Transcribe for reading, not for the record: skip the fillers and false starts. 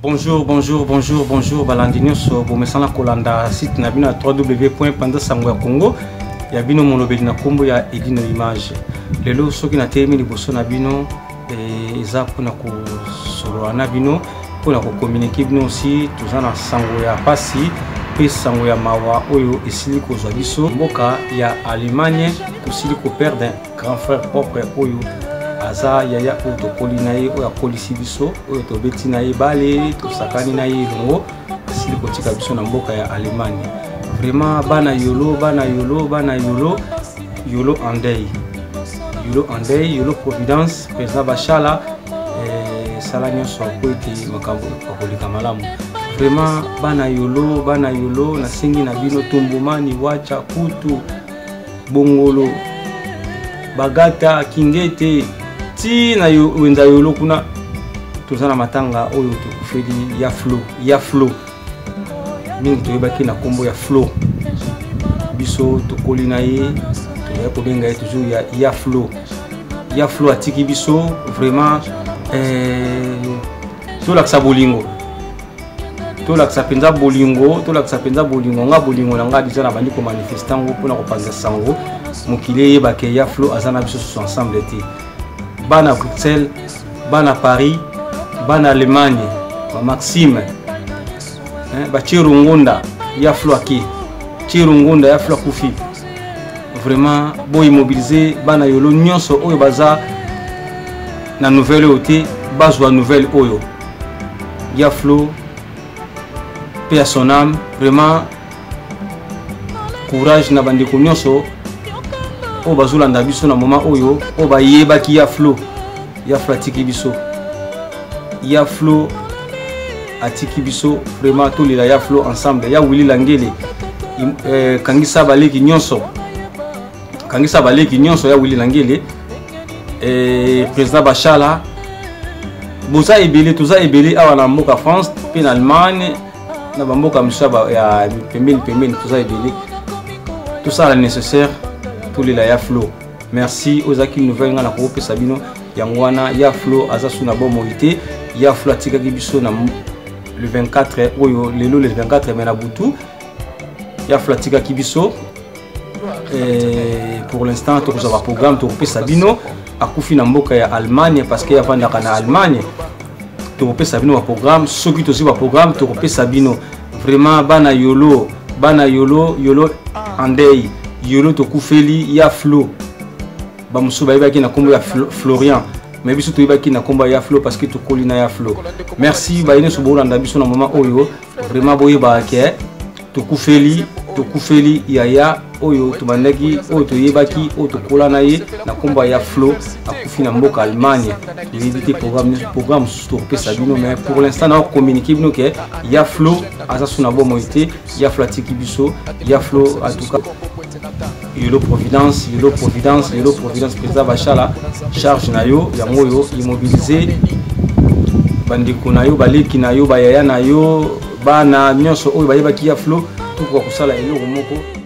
Bonjour, bonjour, bonjour, bonjour, balandi nyonso bomesana kolanda site na bino ya www.panza sango ya Congo ya bino molobeli na kombo ya Edino Image. Lelo soki natelemi liboso na bino eh, eza mpona kosolola na bino mpona kokomunike bino osi toza na sango ya pasi mpe sango ya mawa oyo esili kozwa biso mboka ya Allemagne tosili koperdre grand frère propre oyo aza yaya oyo tokoli na ye oyo akolisi biso oyo tobeti na ye bale tosakani na ye elongo asili kotika biso na mboka ya allemagne vraiment bana yolo bana yolo bana yolo yolo andei yolo andei yolo providence président bashala eh, sala nyonso po ete makambo akoleka malamu vraiment bana yolo bana yolo nasengi na bino tumbumani wacha kutu bongolo bagata kingete ti na wenza yolo kuna toza na matanga oyo tokufeli ya flo ya flo mingi toyebaki na nkombo ya flo biso tokoli na ye tozali kobenga ye toujours ya, ya flo ya flo atiki biso vraiment eh, tolakisa bolingo tolakisa mpenza bolingo tolakisa mpenza bolingo nga bolingo na nga deja nabandi komanifeste yango mpona kopanza sango mokili eyeba ke ya flo aza na biso susu ensemble te bana bruxelles bana paris bana allemagne bamaxime batie rongonda ya flo ake tie rongonda ya flo akufi vraiment boimmobilize bana yolo nyonso oyo baza na nouvelle oyo te bazwa nouvelle oyo ya flo mpe ya son âme vraiment courage na bandeko nyonso oyo bazolanda biso na moment oyo oyo bayebaki ya flo ya flo atiki biso ya flo atiki biso vraiment tolela ya flo ensemble ya wili langele eh, kangisa baleki nyonso kangisa baleki nyonso ya wili langele eh, président bashala boza ebele toza ebele awa na mboka france mpe na allemagne na bamboka mosusu ya pembeni pembeni toza ebele tosala nécessaire tolela ya flo merci oyo ezalaki nouvelle ngai nakokopesa bino yango wana ya flo aza su na bomoi te ya flo atikaki biso na le 24 oyo lelo le 24 me na butu ya flo atikaki biso eh, pour l'instant tokozwa baprogramme tokopesa bino akufi na mboka ya allemagne parce que avandaka na allemagne tokopesa bino baprogramme soki tozwi baprogramme tokopesa bino vraiment bana yolo bana yolo yolo andei yolo tokufeli ya flo bamosusu bayebaki na nkombo ya florian mais biso toyebaki na nkombo ya flo parce que tokoli na ya flo merci baye nyonso bolanda biso na moment oyo vraiment boyebaka ke tokufeli tokufeli yaya oyo tobandaki oyo toyebaki oyo tokola na ye na nkombo ya flo akufi na mboka allemagne toyebi te programme mosusu tokopesa bino mais pour l'instant na communiquer bino ke ya flo aza su na bomoi te ya flo atiki biso ya flo en tout cas yolo providence yolo providence yolo providence président bashala charge na yo yango oyo immobilise bandeko na yo baleki na yo bayaya na yo bana nyonso oyo bayebaki ya flo tokoka kosala eloko moko.